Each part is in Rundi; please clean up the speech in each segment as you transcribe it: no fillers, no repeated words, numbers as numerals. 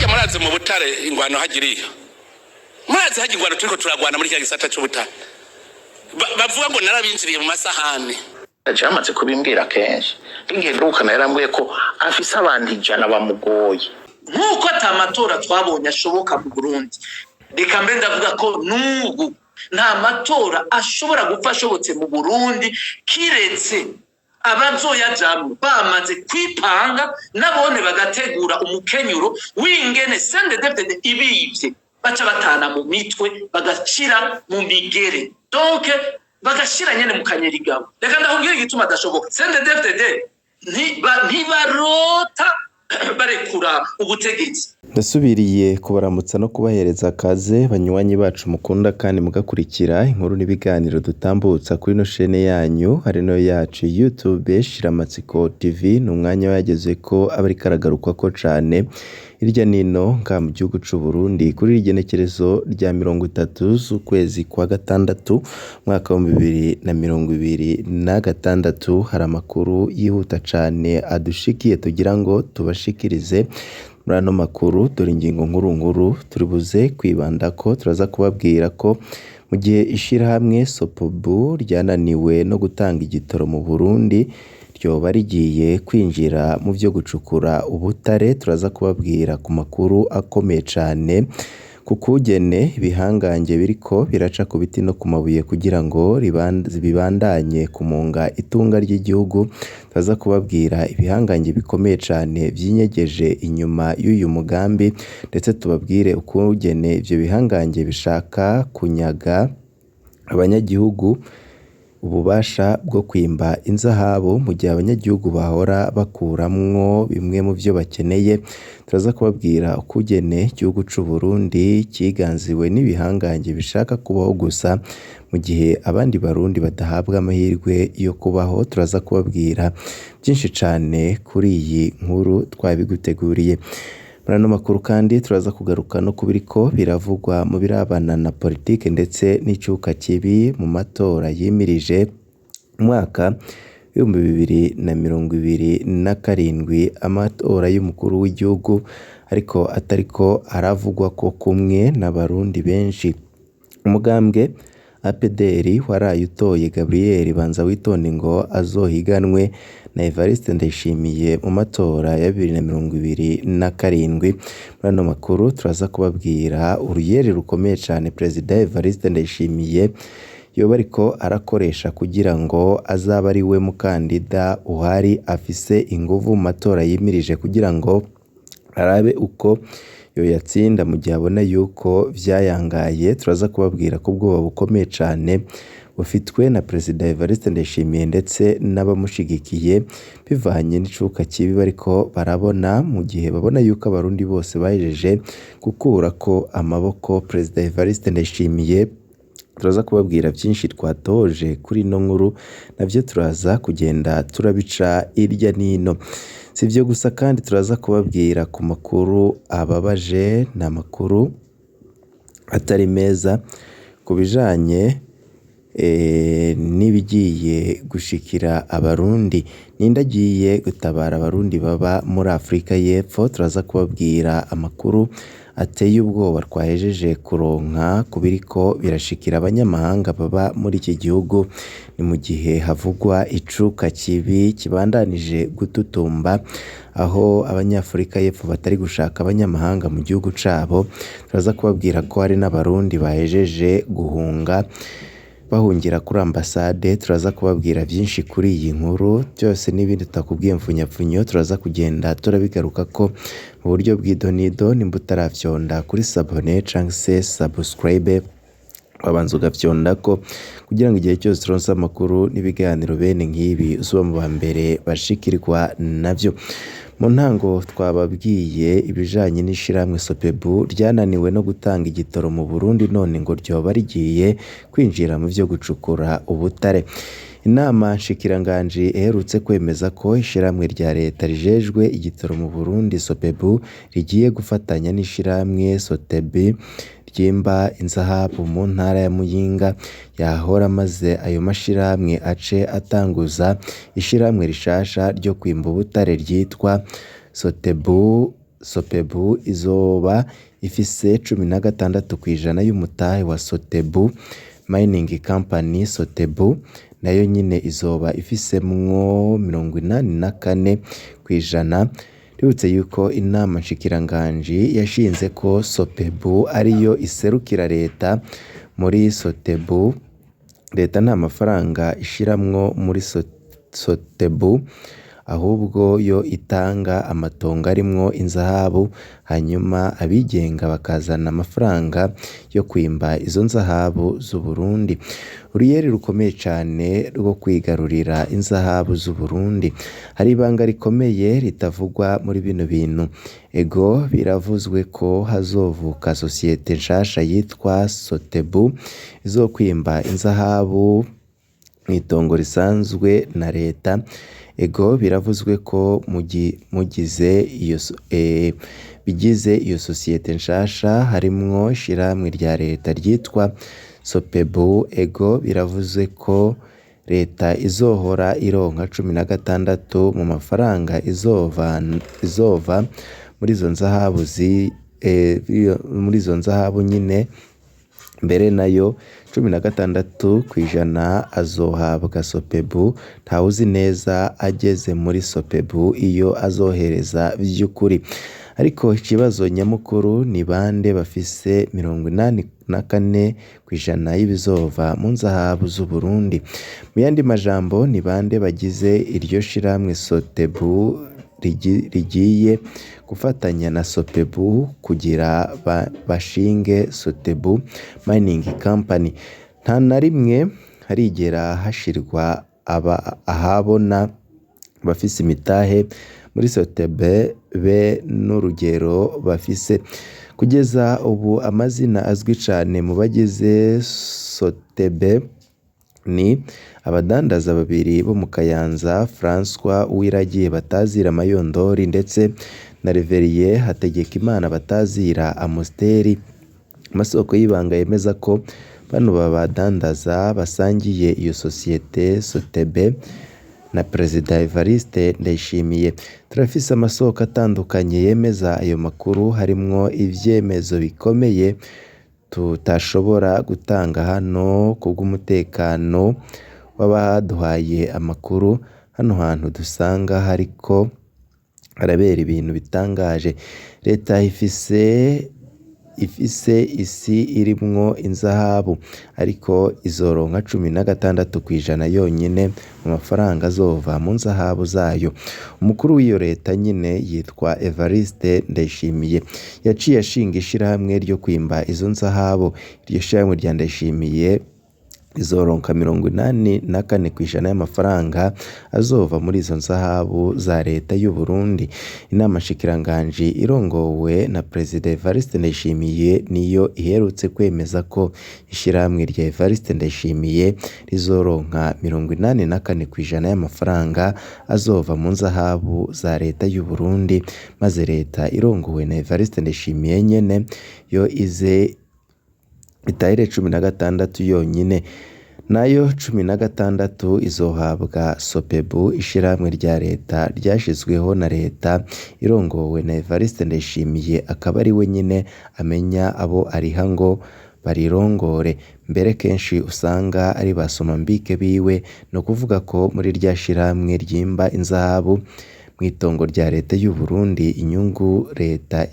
Hajya murazi mu butare ingwano hagiriyo, murazi hajya ingwano turiko turagwana muri kiriya gisata c'ubutare. Bavuga ngo narabinjiriye mu masahani. Yamaze kubimbwira kenshi, n'igihe mperukana yarambwiye ko afise abantu 100 bamugoye. Nk'uko ata matora twabonye ashoboka mu Burundi, reka mbe ndavuga ko n'ubu nta matora ashobora gupfa ashobotse mu Burundi, kiretse abazoyajamwo bamaze kwipanga, nabone bagategura umukenyuro w'ingene CNDD-FDD ibivye baca batana mu mitwe, bagashira mu migere, donc bagashira nyene mu kanyerigabo. Reka ndakubwira igituma adashoboka. CNDD-FDD ntibarota barekura ubutegetsi. Ndasubiriye kubaramutsa no kubahereza akaze, banywanyi bacu mukunda kandi mugakurikira inkuru n'ibiganiro dutambutsa kuri ino shene yanyu, ari no yacu YouTube Shiramatsiko TV. Ni umwanya wageze ko aba ariko aragarukwako cane hirya nino nga mu gihugu c'u Burundi kuri iri genekerezo rya 30 z'ukwezi kwa gatandatu, umwaka wa 2026. Hari amakuru yihuta cane adushikiye tugira ngo tubashikirize muri ano makuru. Dore ingingo nkuru nkuru turi buze kwibandako. Turaza kubabwira ko mu gihe ishirahamwe Sopobu ryananiwe no gutanga igitoro mu Burundi, ryoba rigiye kwinjira mu vyo gucukura ubutare. Turaza kubabwira ku makuru akomeye cane ku kugene ibihangange biriko biraca ku biti no ku mabuye kugira ngo bibandanye kumunga itunga ry'igihugu. Turaza kubabwira ibihangange bikomeye cane vyinyegeje inyuma y'uyu mugambi, ndetse tubabwire ukugene ivyo bihangange bishaka kunyaga abanyagihugu ububasha bwo kwimba inzahabu, mu gihe abanyagihugu bahora bakuramwo bimwe mu vyo bakeneye. Turaza kubabwira ukugene igihugu c'u Burundi ciganziwe n'ibihangange bishaka kubaho gusa, mu gihe abandi Barundi badahabwa amahirwe yo kubaho. Turaza kubabwira byinshi cane kuri iyi nkuru twabiguteguriye. Muri ano makuru kandi turaza kugaruka no kubiriko biravugwa mu birabana na politike ndetse n'icuka kibi mu matora yimirije umwaka wa 2027, amatora y'umukuru w'igihugu, ariko atariko aravugwa ko kumwe n'Abarundi benshi. Umugambwe APDR waraye utoye Gabriel Banzawitonde ngo azohiganwe na Evariste Ndayishimiye mu matora ya 2027. Muri ano makuru turaza kubabwira uruyeri rukomeye cane Perezida Evariste Ndayishimiye yoba ariko arakoresha kugira ngo azabe ari we mukandida uhari afise inguvu mu matora yimirije, kugira ngo arabe uko yoyatsinda mu gihe abona yuko vyayangaye. Turaza kubabwira ko ubwoba bukomeye cane bufitwe na Perezida Evariste Ndayishimiye ndetse n'abamushigikiye, bivanye n'icuka kibi bariko barabona, mu gihe babona yuko Abarundi bose bahejeje gukurako amaboko Perezida Evariste Ndayishimiye. Turaza kubabwira vyinshi twatoje kuri ino nkuru, navyo turaza kugenda turabica irya nino. Si ivyo gusa kandi, turaza kubabwira ku makuru ababaje, ni amakuru atari meza ku bijanye n'ibigiye gushikira Abarundi. Ninde agiye gutabara Abarundi baba muri Afrika y'Epfo? Turaza kubabwira amakuru ateye ubwoba twahejeje kuronka ku biriko birashikira abanyamahanga baba muri iki gihugu. Ni mu gihe havugwa icuka kibi kibandanije gututumba, aho Abanyafurika y'Epfo batari gushaka abanyamahanga mu gihugu cabo. Turaza kubabwira ko hari n'Abarundi bahejeje guhunga, bahungira kuri ambasade. Turaza kubabwira vyinshi kuri iyi nkuru byose n'ibindi tutakubwiye mfunyapfunyo, turaza kugenda turabigaruka ko mu buryo bw'idonido. Nimba utaravyonda kuri s'abonner canke se subscribe, wabanza ugafyondako kugira ngo igihe cyose uronse amakuru n'ibiganiro bene nk'ibi uzoba mu ba mbere bashikirwa navyo. Mu ntango twababwiye ibijanye n'ishirahamwe Sopebu ryananiwe no gutanga igitoro mu Burundi, none ngo ryoba rigiye kwinjira mu vyo gucukura ubutare. Inama nshikiranganji iherutse kwemeza ko ishirahamwe rya leta rijejwe igitoro mu Burundi Sopebu rigiye gufatanya n'ishirahamwe Sotebi ryimba inzahabu mu ntara ya Muyinga yahora, maze ayo mashirahamwe ace atanguza ishirahamwe rishasha ryo kwimba ubutare ryitwa Sotebu Sopebu izoba ifise 16% y'umutahe wa Sotebu Mining Company. Sotebu nayo nyine izoba ifisemwo 84%. Twibutse yuko inama nshikiranganji yashinze ko Sopebu ariyo iserukira leta muri Sotebu. Leta nta mafaranga ishiramwo muri Sotebu, ahubwo yo itanga amatongo arimwo inzahabu, hanyuma abigenga bakazana amafaranga yo kwimba izo nzahabu z'Uburundi. Uruyeri rukomeye cane rwo kwigarurira inzahabu z'Uburundi. Hari ibanga rikomeye ritavugwa muri bino bintu. Ego, biravuzwe ko hazovuka sosiyete nshasha yitwa Sotebu izokwimba inzahabu mw'itongo risanzwe na leta. Ego, biravuzwe ko mugize iyo bigize iyo sosiyete nshasha harimwo ishirahamwe rya leta ryitwa Sopebu. Ego, biravuzwe ko leta izohora ironka 16 mu mafaranga izova muri izo nzahabu muri izo nzahabu nyine. Mbere nayo 16% azohabwa Sopebu. Ntawuzi neza ageze muri Sopebu iyo azohereza vy'ukuri. Ariko ikibazo nyamukuru ni bande bafise 84% y'ibizova mu nzahabu z'Uburundi? Mu yandi majambo, ni bande bagize iryo shirahamwe Sotebu rigiye gufatanya na Sopebu kugira bashinge Sotebu Mining Company? Nta na rimwe harigera hashirwa ahabona bafise imitahe muri Sotebe be n'urugero bafise. Kugeza ubu amazina azwi cane mu bagize Sotebe ni abadandaza babiri bo mu Kayanza, François Uwiragiye batazira Mayondori ndetse na Reverien Hategekimana batazira Amosteri. Amasoko y'ibanga yemeza ko bano badandaza basangiye iyo sosiyete Sotebe na Perezida Evariste Ndayishimiye. Turafise amasoko atandukanye yemeza ayo makuru, harimwo ivyemezo bikomeye tutashobora gutanga hano kubw'umutekano w'abaduhaye amakuru. Hano hantu dusanga hariko harabera ibintu bitangaje. Leta ifise isi irimwo inzahabu, ariko izoronka 16% yonyene mu mafaranga azova mu nzahabu zayo. Umukuru w'iyo leta nyine yitwa Evariste Ndayishimiye. Yaciye ashinga ishirahamwe ryo kwimba izo nzahabu. Iryo shirahamwe rya Ndayishimiye izoronka 84% y'amafaranga azova muri izo nzahabu za leta y'u Burundi. Inama nshikiranganji irongowe na Perezida Evariste Ndayishimiye niyo iherutse kwemeza ko ishirahamwe rya Evariste Ndayishimiye rizoronka 84% y'amafaranga azova mu nzahabu za leta y'u Burundi, maze leta irongowe na Evariste Ndayishimiye nyene yo ize itahire 16 yonyine. Nayo 16 izohabwa Sopebu, ishirahamwe rya leta ryashizweho na leta irongowe na Evariste Ndayishimiye, akaba ari we nyine amenya abo ariha ngo barirongore. Mbere kenshi usanga ari ba somambike biwe, no kuvuga ko muri rya shirahamwe ryimba inzahabu mw'itongo rya leta y'u Burundi inyungu leta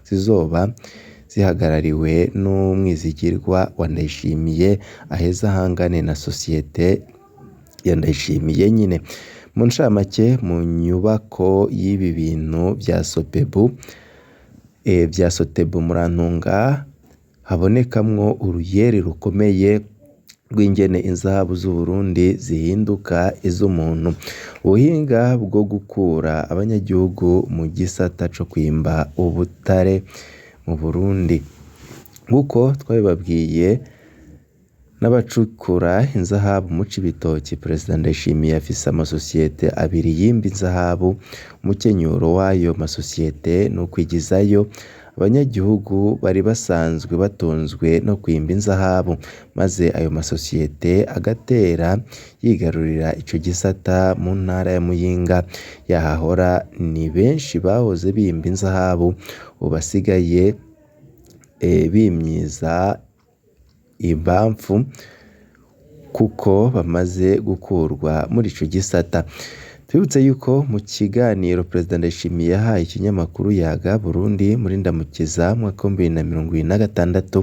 zizoba zihagarariwe n'umwizigirwa wa Ndayishimiye, aheza ahangane na sosiyete ya Ndayishimiye nyine. Mu ncamake, mu nyubako y'ibi bintu vya Sopebu vya Sotebu murantunga, habonekamwo uruyeri rukomeye rw'ingene inzahabu z'Uburundi zihinduka iz'umuntu. Ubuhinga bwo gukura abanyagihugu mu gisata co kwimba ubutare mu Burundi. Nkuko twabibabwiye n'abacukura inzahabu mu Cibitoki, Perezida Ndayishimiye afise amasosiyete abiri yimba inzahabu. Umukenyuro w'ayo masosiyete ni ukwigizayo Abanyagihugu bari basanzwe batunzwe no kwimba inzahabu, maze ayo masosiyete agatera yigarurira ico gisata mu ntara ya Muyinga yahahora. Ni benshi bahoze bimba inzahabu ubu basigaye bimyiza ibamfu kuko bamaze gukurwa muri ico gisata. Twibutse yuko mu kiganiro Perezida Ndayishimiye yahaye ikinyamakuru Yaga Burundi muri Ndamukiza mu mwaka w'ibihumbi bibiri na mirongo ibiri na gatandatu,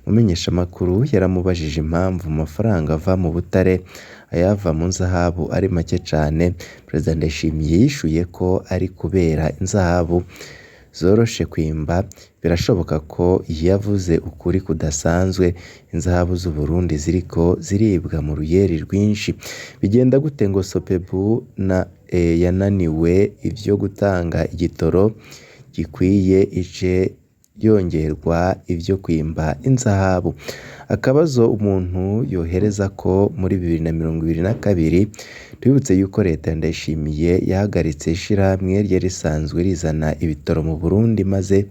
umumenyeshamakuru yaramubajije impamvu amafaranga ava mu butare ayava mu nzahabu ari make cane. Perezida Ndayishimiye yishuye ko ari kubera inzahabu zoroshe kwimba. Birashoboka ko yavuze ukuri kudasanzwe. Inzahabu z'Uburundi ziriko ziribwa mu ruyeri rwinshi. Bigenda gute ngo Sopebu na yananiwe ivyo gutanga igitoro gikwiye ice yongerwa ivyo kwimba inzahabu? Akabazo umuntu yohereza ko muri 2022, twibutse yuko leta ya Ndayishimiye yahagaritse ishirahamwe ryari risanzwe rizana ibitoro mu Burundi, maze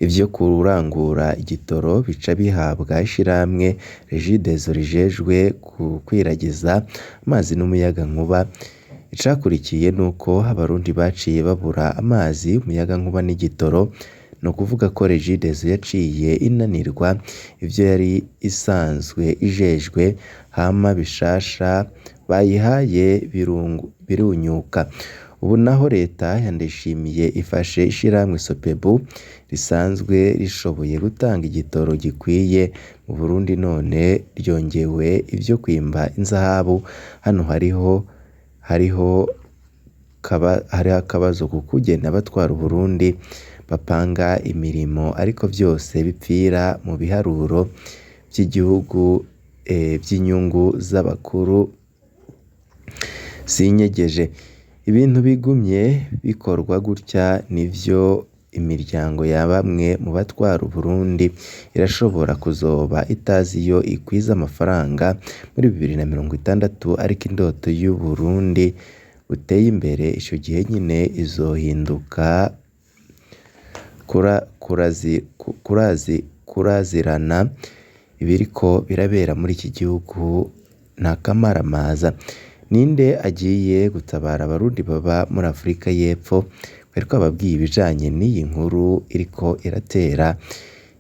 ivyo kurangura igitoro bica bihabwa ishirahamwe Regideso rijejwe gukwiragiza amazi n'umuyagankuba. Icakurikiye nuko Abarundi baciye babura amazi, umuyagankuba n'igitoro. Ni ukuvuga ko Regideso yaciye inanirwa ivyo yari isanzwe ijejwe, hama bishasha bayihaye birunyuka. Ubu naho leta ya Ndayishimiye ifashe ishirahamwe Sopebu risanzwe rishoboye gutanga igitoro gikwiye mu Burundi, none ryongewe ivyo kwimba inzahabu. Hano hariho akabazo kukugena abatwara Uburundi bapanga imirimo, ariko vyose bipfira mu biharuro vy'igihugu, vy'inyungu z'abakuru. Sinyegeje, ibintu bigumye bikorwa gutya nivyo imiryango ya bamwe mu batwara Uburundi irashobora kuzoba itazi iyo ikwiza amafaranga muri 2060, ariko indoto y'Uburundi buteye imbere ico gihe nyine izohinduka kurazirana. Ibiriko birabera muri iki gihugu nta kamaramaza. Ninde agiye gutabara Abarundi baba muri Afrika y'Epfo? Twari twababwiye ibijanye n'iyi nkuru iriko iratera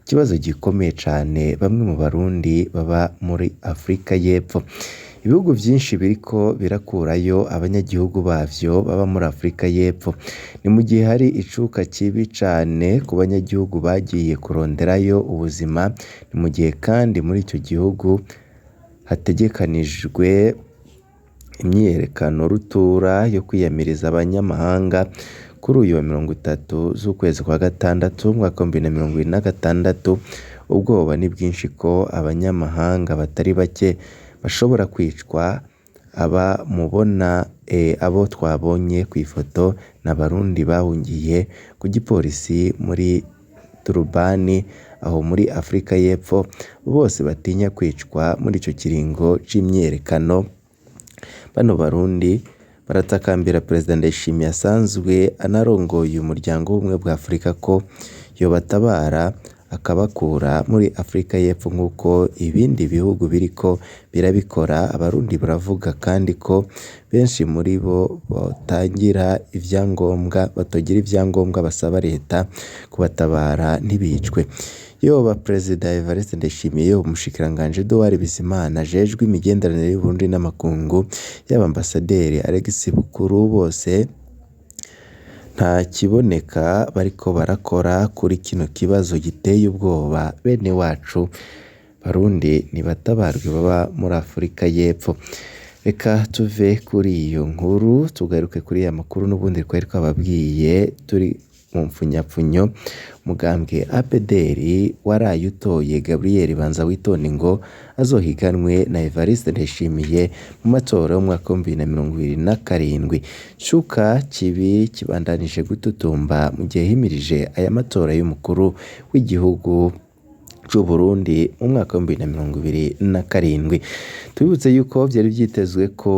ikibazo gikomeye cane bamwe mu Barundi baba muri Afrika y'Epfo. Ibihugu vyinshi biriko birakurayo abanyagihugu bavyo baba muri Afrika y'Epfo. Ni mu gihe hari icuka kibi cane ku banyagihugu bagiye kuronderayo ubuzima. Ni mu gihe kandi muri ico gihugu hategekanijwe imyiyerekano rutura yo kwiyamiriza abanyamahanga kuri uyu wa 30 z'ukwezi kwa gatandatu umwaka w'ibihumbi bibiri na mirongo ibiri na gatandatu. Ubwoba ni bwinshi ko abanyamahanga batari bake bashobora kwicwa. Aba mubona abo twabonye kw'ifoto n'Abarundi bahungiye ku gipolisi muri Durban aho muri Afrika y'Epfo, bose batinya kwicwa muri ico kiringo c'imyiyerekano. Bano Barundi baratakambira Perezida Ndayishimiye asanzwe anarongoye umuryango w'ubumwe bwa Afrika ko yobatabara akabakura muri Afrika y'Epfo nk'uko ibindi bihugu biriko birabikora. Abarundi baravuga kandi ko benshi muri bo batagira ivyangombwa basaba leta kubatabara ntibicwe. Yoba Perezida Evariste Ndayishimiye, yoba umushikiranganji Edouard Bizimana ajejwe imigenderanire y'Uburundi n'amakungu, yaba Ambasaderi Alex Bukuru, bose nta kiboneka bariko barakora kuri kino kibazo giteye ubwoba. Bene wacu Barundi nibatabarwe baba muri Afrika y'Epfo. Reka tuve kuri iyo nkuru tugaruke kuri ya makuru n'ubundi twari twababwiye turi mu mpfunyapfunyo. Mugambwe APDR waraye utoye Gabriel Banzawitonde ngo azohiganwe na Evariste Ndayishimiye mu matora y'umwaka w'ibihumbi bibiri na mirongo ibiri na karindwi. Cuka kibi kibandanije gututumba mu gihe himirije aya matora y'umukuru w'igihugu c'u Burundi mu mwaka w'ibihumbi bibiri na mirongo ibiri na karindwi. Tubibutse yuko vyari vyitezwe ko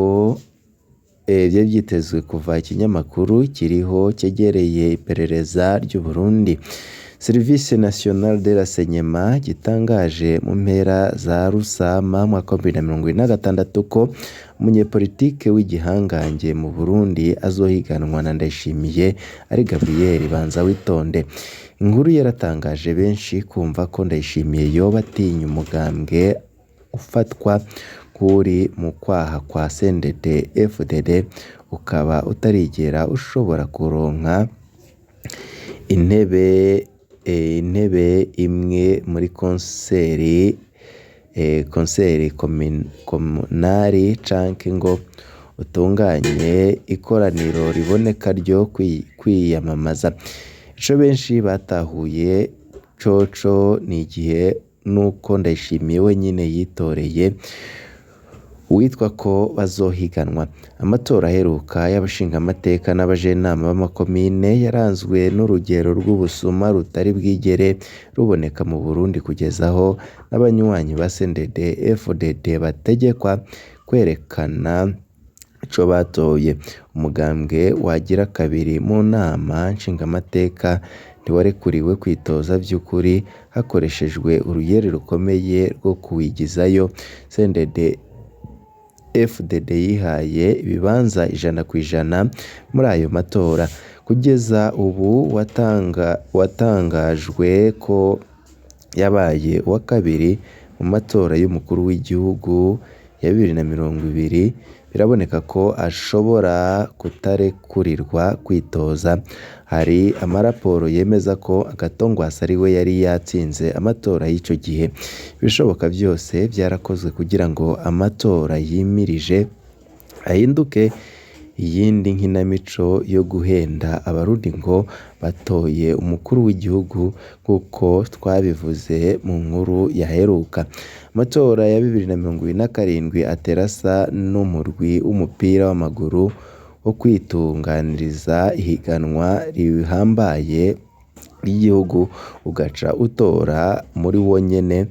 vyari vyitezwe kuva ikinyamakuru kiriho cegereye iperereza ry'u Burundi. Service Nationale de Renseignement gitangaje mu mpera za Rusama mwaka wa 2026 ko umunyepolitike w'igihangange mu Burundi azohiganwa na Ndayishimiye ari Gabriel Banzawitonde. Inkuru yaratangaje benshi kumva ko Ndayishimiye yoba atinya umugambwe ufatwa nk'uri mu kwaha kwa CNDD FDD, ukaba utarigera ushobora kuronka intebe imwe muri konseri komunari canke ngo utunganye ikoraniro riboneka ryo kwiyamamaza. Ico benshi batahuye coco ni igihe nuko Ndayishimiye wenyene yitoreye uwitwa ko bazohiganwa. Amatora aheruka y'abashingamateka n'abajenama b'amakomine yaranzwe n'urugero rw'ubusuma rutari bwigere ruboneka mu Burundi, kugeza aho n'abanywanyi ba CNDD FDD bategekwa kwerekana ico batoye. Umugambwe wagira kabiri mu nama nshingamateka ntiwarekuriwe kwitoza vy'ukuri, hakoreshejwe uruyeri rukomeye rwo kuwigizayo. CNDD FDD yihaye ibibanza 100% muri ayo matora. Kugeza ubu watangajwe ko yabaye uwa kabiri mu matora y'umukuru w'igihugu ya 2020, biraboneka ko ashobora kutarekurirwa kwitoza. Hari amaraporo yemeza ko Agatongwasa ariwe yari yatsinze amatora y'ico gihe. Ibishoboka vyose vyarakozwe kugira ngo amatora yimirije ahinduke iyindi nkinamico yo guhenda abarundi ngo batoye umukuru w'igihugu, nk'uko twabivuze mu nkuru yaheruka. Amatora ya 2027 atera asa n'umurwi w'umupira w'amaguru wo kwitunganiriza ihiganwa rihambaye ry'igihugu, ugaca utora muri wo nyene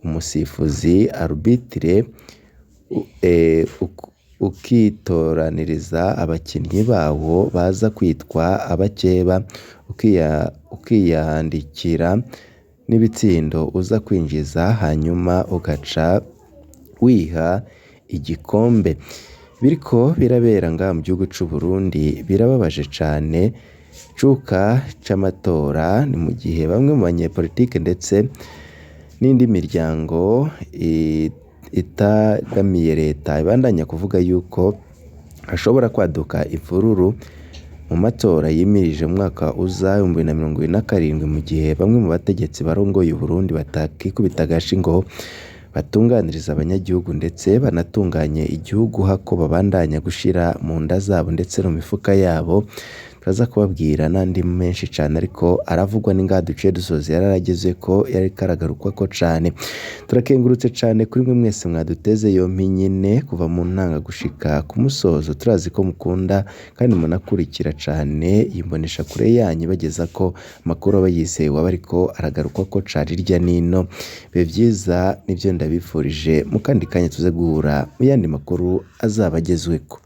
umusifuzi arbitre, ukitoraniriza abakinyi bawo baza kwitwa abakeba, ukiyandikira n'ibitsindo uza kwinjiza, hanyuma ugaca wiha igikombe. Biriko birabera ngaha mu gihugu c'u Burundi birababaje cane. Icuka c'amatora ni mu gihe bamwe mu banyepolitike ndetse n'indi miryango itagamiye leta ibandanya kuvuga yuko hashobora kwaduka imvururu mu matora yimirije mu mwaka uza 2027, mu gihe bamwe mu bategetsi barongoye Uburundi batakikubita agashi ngo batunganirize abanyagihugu ndetse banatunganye igihugu, hako babandanya gushira mu nda zabo ndetse no mu mifuka yabo. Turaza kubabwira n'andi menshi cane ariko aravugwa n'ingaha duciye dusoza yararageze ko yariko aragarukwako cane. Turakengurutse cane kuri mwe mwese mwaduteze yompi nyene kuva mu ntanga gushika ku musozo. Turazi ko mukunda kandi munakurikira cane iyi mboneshakure yanyu ibageza ko amakuru aba yizewe aba ariko aragarukwako cane hirya nino. Bibe vyiza nivyo ndabifurije, mu kandi kanya tuze guhura mu yandi makuru azaba agezweko.